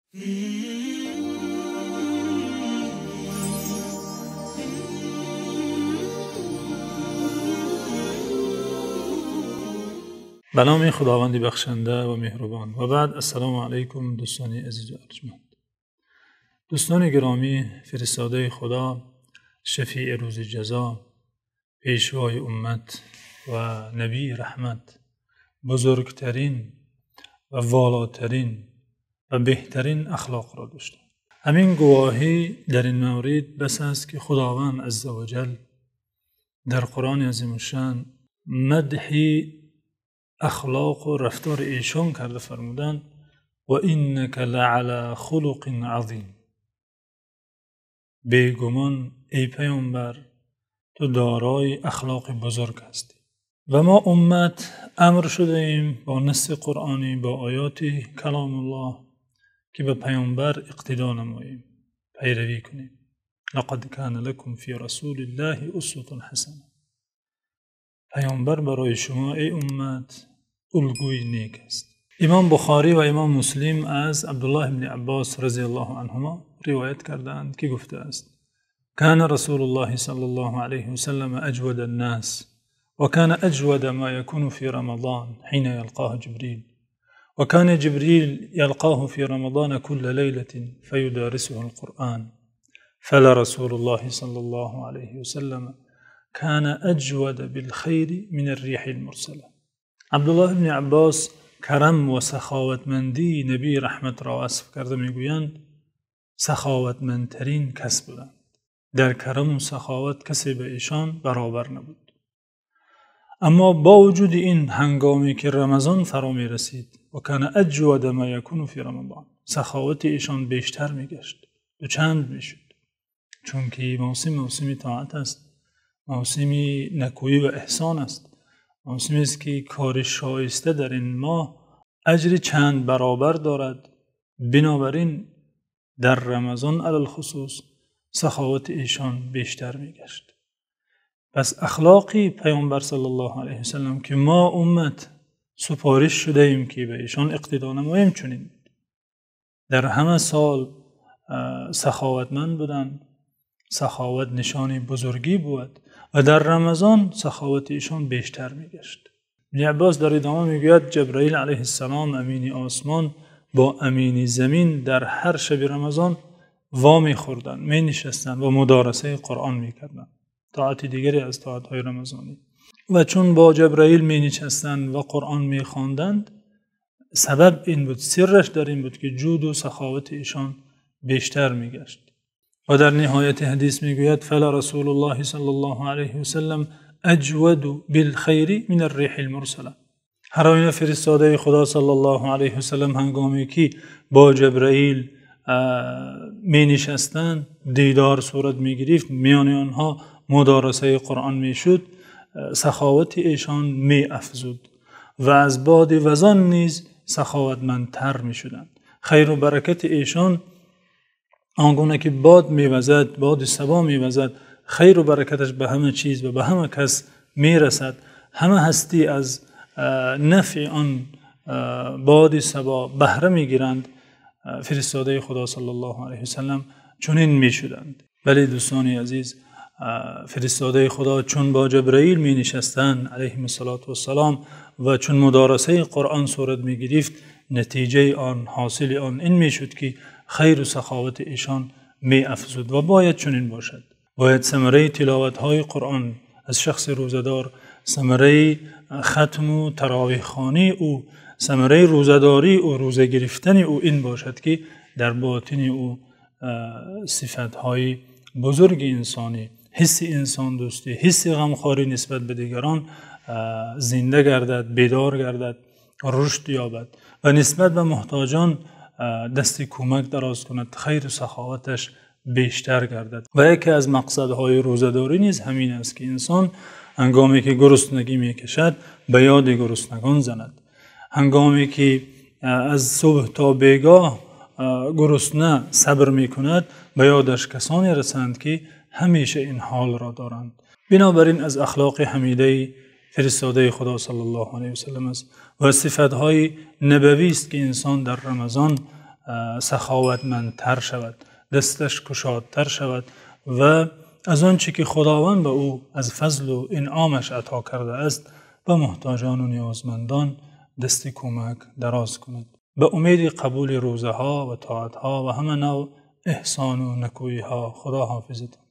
Ба номи Худованди бахшанда ва меҳрубон. Ва баъд, ассалому алайкум, дӯстони азизу арҷманд. Дӯстони гиромӣ, фиристодаи Худо, шафеи рӯзи ҷазо, пешвои уммат ва набии раҳмат, бузургтарин ва волотарин ва беҳтарин ахлоқро доштанд. Ҳамин гувоҳӣ дар ин маврид бас аст, ки Худованд азза ва ҷалл дар Қуръони азимушшаън мадҳи ахлоқ ва рафтори эшон карда фармуданд: ва иннака лаъала хулуқин азим. Бегумон эй паёмбар, ту дорои ахлоқи бузург ҳастӣ. Ва мо уммат амр шудаем бо насси қуръонӣ, бо оёти каломуллоҳ, ки ба паёмбар иқтидо намоем, пайравӣ кунем. Лақад кана лакум фи расулиллаҳи усватун ҳасана. Паёмбар барои шумо эй уммат алгӯи нек аст. Имом Бухорӣ ва Имом Муслим аз Абдуллоҳ ибни Аббос разияллоҳу анҳумо ривоят кардаанд, ки гуфтааст: кана расулуллоҳи саллаллоҳу алайҳи васаллам аҷвадан нос ва кана аҷвада ма якуну фи Рамазон ҳина ялқоҳу Ҷабраил ва кана Ҷабраил ялқоҳу фи Рамазон кулла лайлатин фаюдарисуҳул Қуръон фала расулуллоҳи саллаллоҳу алайҳи васаллам кана аҷвада билхайри минар риҳил мурсала. Абдуллоҳ ибни Аббос карам ва саховатмандии набии раҳматро васф карда мегӯянд: саховатмандтарин кас буданд. Дар карам ва саховат касе ба эшон баробар набуд. Аммо бо вуҷуди ин, ҳангоме ки Рамазон фаро мерасид, ва кана аҷвада ма якуну фи Рамазон, саховати эшон бештар мегашт, дучанд мешуд, чунки мавсим мавсими тоат аст, мавсими некӯӣ ва эҳсон аст, мавсиме аст ки кори шоиста дар ин моҳ аҷри чанд баробар дорад. Бинобар ин дар Рамазон алалхусус саховати эшон бештар мегашт. Пас ахлоқи паёмбар саллаллоҳу алайҳи васаллам, ки мо уммат супориш шудаем ки ба эшон иқтидо намоем, чунин буд. Дар ҳама сол саховатманд буданд. Саховат нишони бузургӣ буд ва дар Рамазон саховати эшон бештар мегашт. Ибни Аббос дар идома мегӯяд: Ҷабраил алайҳиссалом, амини осмон, бо амини замин дар ҳар шаби Рамазон во мехӯрданд, менишастанд ва мудорасаи Қуръон мекарданд, тоати дигаре аз тоатҳои рамазонӣ. Ва чун бо Ҷабраил менишастанд ва Қуръон мехонданд, сабаб ин буд, сирраш дар ин буд, ки ҷуду саховати эшон бештар мегашт. Ва дар ниҳояти ҳадис мегӯяд: фала расулуллоҳи саллаллоҳу алайҳи васаллам аҷваду билхайри минар риҳил мурсала. Ҳар оина фиристодаи Худо саллаллоҳу алайҳи васаллам ҳангоме ки бо Ҷабраил менишастанд, дидор сурат мегирифт, миёни онҳо мудорасаи Қуръон мешуд, саховати эшон меафзуд ва аз боди вазон низ саховатмандтар мешуданд. Хайру баракати эшон он гуна ки бод мевазад, боди сабо мевазад, хайру баракаташ ба ҳама чиз ва ба ҳама кас мерасад. Ҳама ҳастӣ аз нафъи он боди сабо баҳра мегиранд. Фиристодаи Худо саллаллоҳу алайҳи васаллам чунин мешуданд. Бале дӯстони азиз, фиристодаи Худо чун бо Ҷабраил менишастанд алайҳиссалоту вассалом ва чун мудорасаи Қуръон сурат мегирифт, натиҷаи он, ҳосили он ин мешуд, ки хайру саховати эшон меафзуд. Ва бояд чунин бошад. Бояд самараи тиловатҳои Қуръон аз шахси рӯзадор, самараи хатму таровеҳхонии ӯ, самараи рӯзадории ӯ, рӯза гирифтани ӯ ин бошад, ки дар ботини ӯ сифатҳои бузурги инсонӣ, ҳисси инсондӯстӣ, ҳисси ғамхорӣ нисбат ба дигарон зинда гардад, бедор гардад, рушд ёбад ва нисбат ба муҳтоҷон дасти кӯмак дароз кунад, хайру саховаташ бештар гардад. Ва яке аз мақсадҳои рӯзадорӣ низ ҳамин аст, ки инсон ҳангоме ки гуруснагӣ мекашад ба ёди гуруснагон занад. Ҳангоме ки аз субҳ то бегоҳ гурусна сабр мекунад, ба ёдаш касоне расанд, ки ҳамеша ин ҳолро доранд. Бинобар ин аз ахлоқи ҳамидаи фиристодаи Худо саллаллоҳу алайҳи васаллам аст ва сифатҳои набавӣ аст, ки инсон дар Рамазон саховатмандтар шавад, дасташ кушодтар шавад ва аз он чи ки Худованд ба ӯ аз фазлу инъомаш ато кардааст ба муҳтоҷон ва ниёзмандон дасти кӯмак дароз кунад. Ба умеди қабули рӯзаҳо ва тоатҳо ва ҳама навъ эҳсон ва некӯиҳо. Худо ҳофизатон.